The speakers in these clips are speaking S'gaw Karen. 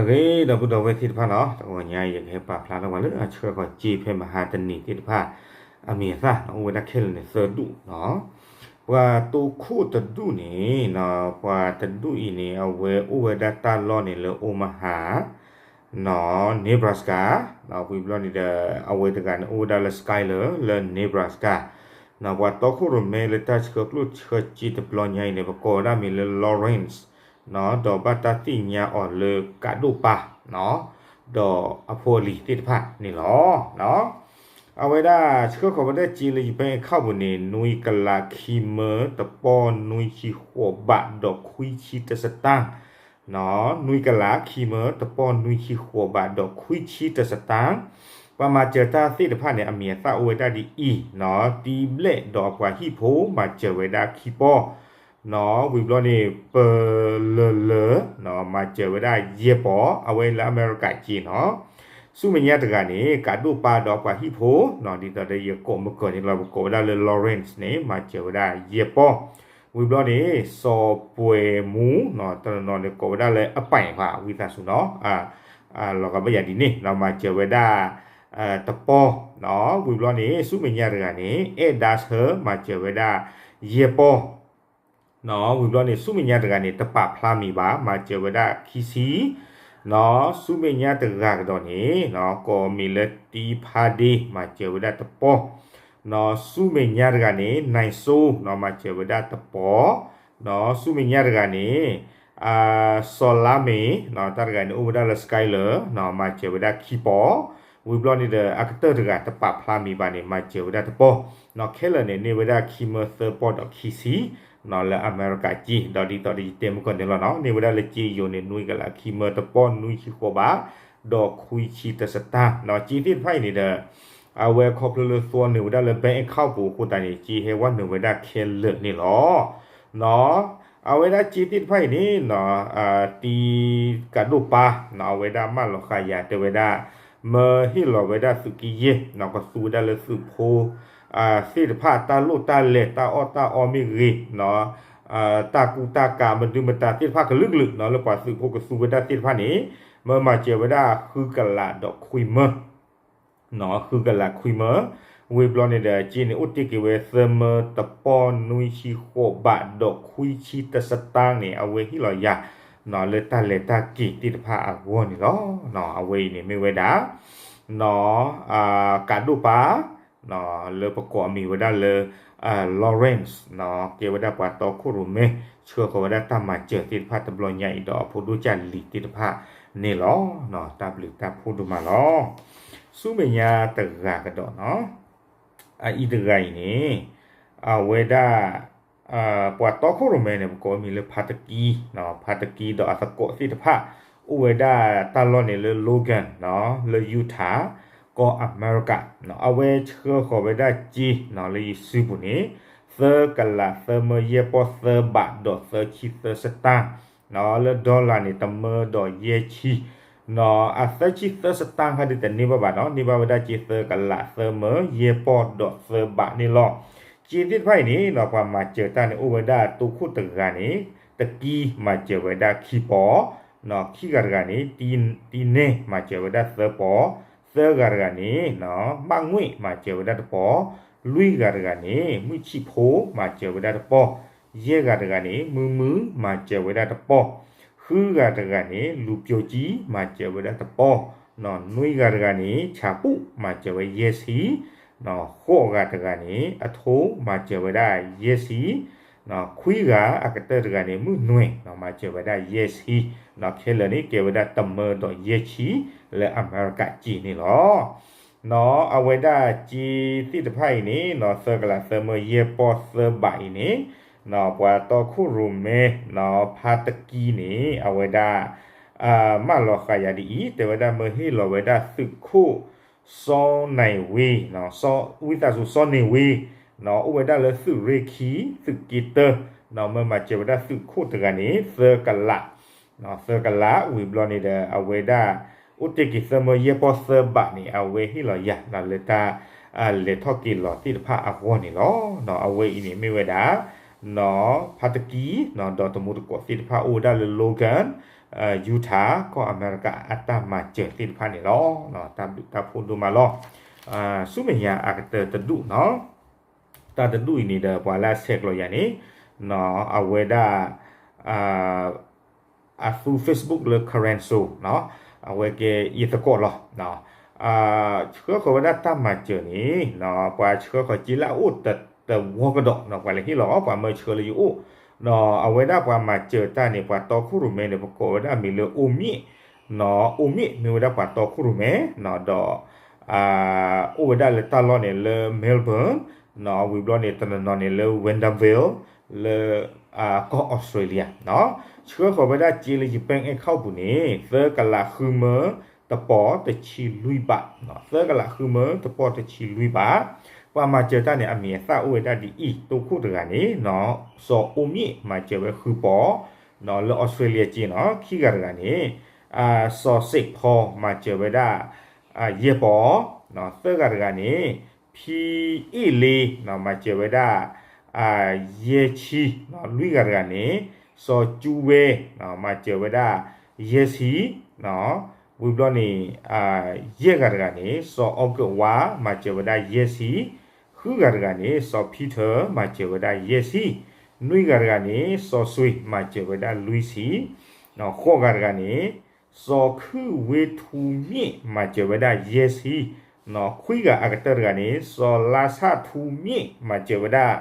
ဂ့ၤ ဒီပုၢ်ဒီဝဲၢ်သ့ၣ်တဖၣ်နီၤ, တဂီၤညါအံၤ ယကဟဲပာ်ဖျါထီၣ်ပှၤလၢအဆှၢဃီၤစ့ဖဲမဟါတနံၤသ့ၣ်တဖၣ် အမံၤအသၣ်နီၤ, အိၣ်ဝဲဒၣ်ခဲလၢာ်န့ၣ်သၢဒူၣ်နီၤ. ပှၤတိခိၣ်တဒူၣ်န့ၣ်နီၤ, ပှၤတဒူၣ်အံၤန့ၣ် အဝဲအိၣ်ဝဲဒၣ်တၢ်လီၢ်န့ၣ်လၢ Omaha နီၤ, Nebraska နီၤ, ဝံၤဘျီန့ၣ်ဒီး အဝဲတဂၤန့ၣ်အိၣ်ဝဲဒၣ်လၢ Schuyler လၢ Nebraska နီၤ. ပှၤတီခိၣ်ရိၣ်မဲလၢတၢ်ဆှၢကျိၣ်ဆှၢစ့တဘျီညါအံၤန့ၣ် ပကိးဝဲဒၣ်မံၤလၢ Lawrence နီၤ, ဒီးဘၣ်တၢ်သ့ၣ်ညါအီၤလၢကးဒိၣ်ပၢ်နီၤ, ဒီးအဖိအလံၤသ့ၣ်တဖၣ်န့ၣ်လီၤ. အဝဲဒၣ်ဆှၢဃီၤဝဲဒၣ်စ့လၢယ bank account ပူၤန့ၣ် နွံကလးခံမၢတပီၢ်နွံဆံဃိးဘးဒီးခွံဆံတၢစတၢၢ် နီၤ, နွံကလးခံမၢတပီၢ်နွံဆံဃိးဘးဒီးခွံဆံတၢစတၢၢ်. ပှၤမၤစၢၤတၢ်သ့ၣ်တဖၣ်န့ၣ် အမံၤအသၣ်အိၣ်ဝဲဒၣ်ဒ်အံၤနီၤ, တံဘျဲၣ်ဒီးအပှၤဟံၣ်ဖိ မၤစၢၤဝဲဒၣ်ခံပီၢ်နီၤ, ဝံၤဘျီန့ၣ် ပလၢၤလၢၤနီၤ, မၤစၢၤဝဲဒၣ်ယဲၢ်ပီၢ်, အဝဲလၢအမဲရကၤစ့နီၤ. ဆူမဲာ်ညါတဂၤန့ၣ် ကးဒိၣ်ပၢ်ဒီးအပှၤဟံၣ်ဖိနီၤ, ဒ်သိးဒီးယကိးမုၢ်ကီၢ်န့ၣ်လီၤ, ပကိးဝဲဒၣ်လၢ Lawrence န့ၣ် မၤစၢၤဝဲဒၣ်ယဲၢ်ပီၢ်. ဝံၤဘျီန့ၣ် စီၤပှဲၤမူနီၤ, တနီၤနီၤန့ၣ်ကိးဝဲဒၣ်လၢအပၢ်ပှၤ ဝံသးစူၤနီၤ, လီၤဂာ်ဘၣ်ယၤဒ်န့ၣ်နီၤ, မၤစၢၤဝဲဒၣ် တပီၢ်, ဝံၤဘျီန့ၣ် ဆူမဲာ်ညါတဂၤန့ၣ် အဲၣ်ဒါဆၢ မၤစၢၤဝဲဒၣ်ယဲၢ်ပီၢ် နီၤ, ဝံၤဘျီန့ၣ် ဆူမဲာ်ညါတဂၤန့ၣ် တပာ်ဖျါမံၤဘၣ်, မၤစၢၤဝဲဒၣ်ခံဆံ, နီၤ, ဆူမဲာ်ညါတဂၤကဒီးန့ၣ် ကိးမံၤလၢတံဖါဒ့ မၤစၢၤဝဲဒၣ်တပီၢ်, နီၤ, ဆူမဲာ်ညါတဂၤန့ၣ် နဲစိ နီၤ, မၤစၢၤဝဲဒၣ်တပီၢ်, နီၤ, ဆူမဲာ်ညါတဂၤန့ၣ် စီၤလါမ့ၤ, နီၤ, တၢ်တဂၤန့ၣ် အိၣ်ဝဲဒၣ်လၢ Schuyler, နီၤ, မၤစၢၤဝဲဒၣ်ခံပီၢ်, ဝံၤဘျီန့ၣ်ဒီး အကတၢၢ်တဂၤ တပာ်ဖျါမံၤဘၣ်န့ၣ် မၤစၢၤဝဲဒၣ်တပီၢ်, နီၤ, ခဲလၢာ်န့ၣ် န့ၢ်ဝဲဒၣ်ခံမၢသၢပီၢ်ဒီးခံဆံ, နီၤ, လၢအမဲရကၤစ့, ဒီးဒ်သိးဒီးယတဲမုၢ်ကီၢ်န့ၣ်လီၤနီၤ, န့ၢ်ဝဲဒၣ်လၢစ့ယိၤန့ၣ် နွံကလးခံမၢတပီၢ်နွံဆံဃိးဘး, ဒီးခွံဆံတၢစတၢၢ်, နီၤ, စ့သ့ၣ်တဖၣ်အံၤန့ၣ်ဒီး အဝဲခီဖျိလၢသွီနုာ်ဝဲဒၣ်လၢ bank account ပူၤအဃိသတးန့ၣ် စ့ဟဲဝဲနုာ်ဝဲဒၣ်ခဲလၢာ်န့ၣ်လီၤ. နီၤ, အဝဲဒၣ်စ့သ့ၣ်တဖၣ်အံၤန့ၣ် နီၤ, တံကးဒိၣ်ပၢ်, နီၤ, အဝဲဒၣ်မၢလီၤဃာ်ယၤတဲဝဲဒၣ် မၢဟ့ၣ်လီၤဝဲဒၣ်သုးက့ယဲၢ်, နီၤ, ကသူဝဲဒၣ်လၢသုးဖိ သ့ၣ်တဖၣ် တၢ်လိၣ်တၢ်လဲၤ တၢ်အီၣ်တၢ်အီမ့ၢ်ဂ့ၤ, နီၤ, တၢ်ကူတၢ်ကၤ မဒုမတၤသ့ၣ်တဖၣ်ကလုာ်ကလုာ်, နီၤ, လၢပှၤသုးဖိကသူဝဲဒၣ်သ့ၣ်တဖၣ်န့ၣ် မၢမၤစၢၤဝဲဒၣ်ဃုကလးဒီးခွံမၢ နီၤ, ဃုကလးခွံမၢ, ဝံၤဘျီန့ၣ်ဒီး စ့န့ၣ်အိၣ်တ့ၢ်က့ၤဝဲ သၢမၢတပီၢ်နွံဆံဃိးဘးဒီးခွံဆံတၢစတၢၢ်န့ၣ် အဝဲဟ့ၣ်လီၤယၤ, နီၤ, လၢတၢ်လဲၤတၢ်က့ၤသ့ၣ်တဖၣ်အဂီၢ်န့ၣ်လီၤ. နီၤ, အဝဲအံၤန့ၣ်မ့ၢ်ဝဲဒၣ် နီၤ, ကးဒိၣ်ပၢ်, နီၤ, လၢပကိးအမံၤဝဲဒၣ်လၢ Lawrence, နီၤ, ကဲဝဲဒၣ်ပှၤတီခိၣ်ရိၣ်မဲ ဆှၢဃီၤဝဲဒၣ်တၢ်မၤစၢၤသ့ၣ်တဖၣ်တဘျီညါအံၤ ဒီးအဖိဒိၣ်ကၢ်လံၤသ့ၣ်တဖၣ်န့ၣ်လီၤ. နီၤ, တၢ်ဘျုးတၢ်ဖှိၣ်ဒိၣ်မးလီၤ. ဆူမဲာ်ညါတဂၤကဒီးနီၤ, အအံၤတဂၤအံၤန့ၣ် အဝဲဒၣ် ပှၤတီခိၣ်ရိၣ်မဲန့ၣ် ပကိးမံၤလၢဖါတကံ, ဖါတကံဒီးအသကိးသ့ၣ်တဖၣ် အိၣ်ဝဲဒၣ်တၢ်လီၢ်န့ၣ်လၢ Logan နီၤ, လၢ Utah ကီၢ်အမဲရကၤ, အဝဲဆှၢဃီၤဝဲဒၣ်စ့နီၤ လၢယစုပူၤန့ၣ် သၢကလးသၢမၢယဲၢ်ပီၢ်သၢဘးဒီးသၢဆံသၢစတၢၢ်, လၢ dollar န့ၣ် တမၢဒီးယဲၢ်ဆံ နီၤ, အသၢဆံသၢစတၢၢ်ခါဒုးတန့ၢ်ဘၣ်ဘၣ်နီၤ, န့ၢ်ဘၣ်ဝဲဒၣ်စ့သၢကလးသၢမၢယဲၢ်ပီၢ်ဒီးသၢဘးန့ၣ်လီၤ. စ့သ့ၣ်တဖၣ်အံၤန့ၣ်နီၤ ပှၤမၤစၢၤတၢ်န့ၣ် အိၣ်ဝဲဒၣ်တိခိၣ်တဂၤန့ၣ် တကံမၤစၢၤဝဲဒၣ်ခံပီၢ်, နီၤ, ခံဂၤတဂၤန့ၣ် တံနဲၣ်မၤစၢၤဝဲဒၣ်သၢပီၢ်, သၢဂၤတဂၤန့ၣ်နီၤ ဘၣ်ငွေ့မၤစၢၤဝဲဒၣ်တပီၢ်, လွံၢ်ဂၤတဂၤန့ၣ် မုၢ်ဆံၣ်ဖိမၤစၢၤဝဲဒၣ်တပီၢ်, ယဲၢ်ဂၤတဂၤန့ၣ် မုၢ်မုၢ်မၤစၢၤဝဲဒၣ်တပီၢ်, ဃုဂၤတဂၤန့ၣ် လူၤပျိၤကံမၤစၢၤဝဲဒၣ်တပီၢ်, နီၤ, နွံဂၤတဂၤန့ၣ် ဆၣ်ပူၣ်မၤစၢၤဝဲယဲၢ်ဆံ, နီၤ, ဃိးဂၤတဂၤန့ၣ် အထိမၤစၢၤဝဲဒၣ်ယဲၢ်ဆံ, နီၤ, ခွံဂၤအကတၢၢ်တဂၤန့ၣ် မုၢ်နွဲၣ်နီၤ မၤစၢၤဝဲဒၣ်ယဲၢ်ဆံ, နီၤ, ခဲလၢာ်န့ၣ် ကဲဝဲဒၣ်တမၢဒီးယဲၢ်ဆံ လၢအမဲရကၤစ့န့ၣ်လီၤ. နီၤ, အဝဲဒၣ်စ့သ့ၣ်တဖၣ်အံၤန့ၣ်နီၤ သၢကလးသၢမၢယဲၢ်ပီၢ်သၢဘးအံၤန့ၣ် နီၤ, ပှၤတီခိၣ်ရိၣ်မဲနီၤ ဖါတကံန့ၣ် အဝဲဒၣ် မၢလီၤဃာ်ယၤဒ်အံၤ တဲဝဲဒၣ်မၢဟ့ၣ်လီၤဝဲဒၣ်သုးခိၣ် စီၤနဲၣ်ဝ့ ဝံသးစူၤ စီၤန့ၢ်ဝ့ နီၤ, အိၣ်ဝဲဒၣ်လၢသုးရ့ၣ်ခံ သုးက့တၢ နီၤ, မၢမၤစၢၤဝဲဒၣ်သုးခိၣ်တဂၤန့ၣ် သၢကလး နီၤ, သၢကလး ဝံၤဘျီန့ၣ်ဒီး အဝဲဒၣ် အိၣ်တ့ၢ်က့ၤသၢမၢယဲၢ်ပီၢ်သၢဘးန့ၣ် အဝဲဟ့ၣ်လီၤယၤနီၤ လၢတၢ် လဲၤထီၣ်က့ၤလီၤသ့ၣ်တဖၣ်အဂီၢ်န့ၣ်လီၤ. နီၤ, အဝဲအံၤန့ၣ်မ့ၢ်ဝဲဒၣ် နီၤ, ဖါတကံ နီၤ, ဒီးတမူတကိးသ့ၣ်တဖၣ်အိၣ်ဝဲဒၣ်လၢ Logan Utah ကီၢ်အမဲရကၤအတၢ်မၤစၢၤသ့ၣ်တဖၣ်န့ၣ်လီၤ. တၢ်ဘျုးတၢ်ဖှိၣ်ဒိၣ်မးလီၤ. ဆူမဲာ်ညါအကတၢၢ်တဒူၣ်နီၤ, တၢ်တဒူၣ်အံၤန့ၣ်ဒီး ပှၤလၢအဆဲးကျိးယၤန့ၣ် အဝဲဒၣ် အသူ Facebook လၢ Karen So အဝဲကဲယသကိးလီၤ. ဆှၢဃီၤဝဲဒၣ်တၢ်မၤစၢၤန့ၣ် ပှၤဆှၢဃီၤက့ၤလၢအအိၣ်တဝီကဒီး ပှၤလဲၤဟ့ၣ်လီၤ ပှၤမၢဆှၢလၢယအိၣ်, ဒီးအဝဲဒၣ်ပှၤမၤစၢၤတၢ်န့ၣ် ပှၤတီခိၣ်ရိၣ်မဲန့ၣ် ပကိးဝဲဒၣ်မံၤလၢ အိမ့ၣ်, အိမ့ၣ် မ့ၢ်ဝဲဒၣ်ပှၤတီခိၣ်ရိၣ်မဲ ဒီး အိၣ်ဝဲဒၣ်လၢတၢ်လီၢ်န့ၣ်လၢ Melbourne ဝံၤဘျီန့ၣ် တနီၤနီၤန့ၣ်လၢ Vanderbilt လၢ ကီၢ်အီစထြ့လယါ, ဆှၢဃီၤဝဲဒၣ်စ့လၢယ bank account ပူၤန့ၣ် သၢကလးဃုမၢတပီၢ်တဆံလွံၢ်ဘး, သၢကလးဃုမၢတပီၢ်တဆံလွံၢ်ဘး, ပှၤမၤစၢၤတၢ်န့ၣ် အမံၤအသၣ်အိၣ်ဝဲဒၣ်ဒ်အံၤ, တီခိၣ်တဂၤန့ၣ် စီၤအိမ့ၣ် မၤစၢၤဝဲဃုပီၢ် လၢအီစထြ့လယါက့နီၤ, ခံဂၤတဂၤန့ၣ် စီၤစ့းဖီ မၤစၢၤဝဲဒၣ် ယဲၢ်ပီၢ်, သၢဂၤတဂၤန့ၣ် ဖံအ့ၣ်လ့ မၤစၢၤဝဲဒၣ် ယဲၢ်ဆံ, လွံၢ်ဂၤတဂၤန့ၣ် စီၤကၠူဝဲ မၤစၢၤဝဲဒၣ် ယဲၢ်ဆံ, ဝံၤဘျီန့ၣ် ယဲၢ်ဂၤတဂၤန့ၣ် စီၤအီကူးဝါ မၤစၢၤဝဲဒၣ်ယဲၢ်ဆံ, ဃုဂၤတဂၤန့ၣ် စီၤဖံထၢ မၤစၢၤဝဲဒၣ်ယဲၢ်ဆံ, နွံဂၤတဂၤန့ၣ် စီၤစွ့ၤ မၤစၢၤဝဲဒၣ်လွံၢ်ဆံ, ဃိးဂၤတဂၤန့ၣ် စီၤခုၣ်ဝ့ထူမ့ၣ် မၤစၢၤဝဲဒၣ်ယဲၢ်ဆံ, ခွံဂၤအကတၢၢ်တဂၤန့ၣ် စီၤလါဆၣ်ထူမ့ၣ် မၤစၢၤဝဲဒၣ်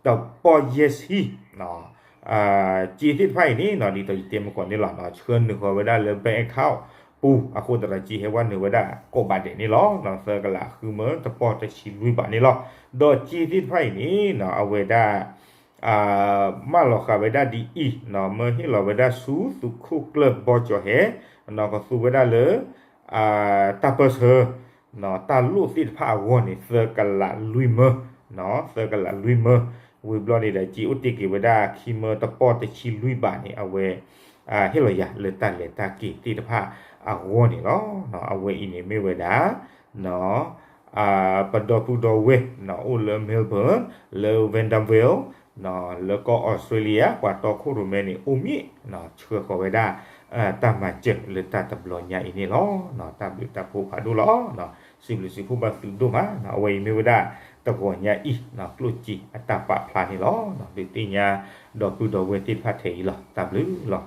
တပီၢ်ယဲၢ်ဆံ, စ့သ့ၣ်တဖၣ်အံၤန့ၣ် ဒ်သိးယတဲမုၢ်ကီၢ်န့ၣ်လီၤ, ဆှၢနုာ်ဃီၤဝဲဒၣ်လၢ bank account ပူၤအဃိသတးဒီး စ့ဟဲဝဲနုာ်ဝဲဒၣ်ကိးဘးဒဲးန့ၣ်လီၤ. သၢကလးဃုမၢတပီၢ်တဆံလွံၢ်ဘးန့ၣ်လီၤ. ဒီးစ့သ့ၣ်တဖၣ်အံၤန့ၣ် အဝဲဒၣ် မၢလီၤဃာ်ဝဲဒၣ်ဒ်အံၤ, မၢဟ့ၣ်လီၤဝဲဒၣ်ဆူသုးခိၣ်ကျၢၢ်ဘီကၠီၤဟဲ, ကသူဝဲဒၣ်လၢ တၢ်ပၢၢ်ဆၢ တၢ်လိၣ်သ့ၣ်တဖၣ်အဂီၢ်န့ၣ် သၢကလးလွံၢ်မၢ, သၢကလးလွံၢ်မၢ, ဝံၤဘျီန့ၣ်ဒီး စ့အိၣ်တ့ၢ်က့ၤဝဲဒၣ်ခံမၢတပီၢ်တဆံလွံၢ်ဘးန့ၣ် အဝဲ ဟ့ၣ်လီၤယၤလၢတၢ်လဲၤတၢ်က့ၤသ့ၣ်တဖၣ်အဂီၢ်န့ၣ်လီၤ. အဝဲအံၤန့ၣ်မ့ၢ်ဝဲဒၣ် ပဒီပုၢ်ဒီဝဲၢ် အိၣ်လၢ Melbourne လၢ Vanderbilt လၢကီၢ်အီစထြ့လယါ ပှၤတီခိၣ်ရိၣ်မဲန့ၣ် အိၣ်မ့ၢ် ဆှၢဃီၤဝဲဒၣ် တၢ်မၤစၢၤလၢတၢ်တဘျီညါအံၤန့ၣ်လီၤ. တၢ်ဘျုးတၢ်ဖှိၣ်ဖးဒိၣ်လီၤ. စံးဘျုးစံးဖှိၣ်ဘၣ်သုဒိၣ်မး, အဝဲအံၤမ့ၢ်ဝဲဒၣ် တဂီၤညါအံၤ ကျိၣ်စ့အတၢ်ပာ်ဖျါန့ၣ်လီၤ. ဒုးသ့ၣ်ညါ ဒီပုၢ်ဒီဝဲၢ်သ့ၣ်တဖၣ်ထဲအံၤလီၤ. တၢ်ဘျုးလီၤ.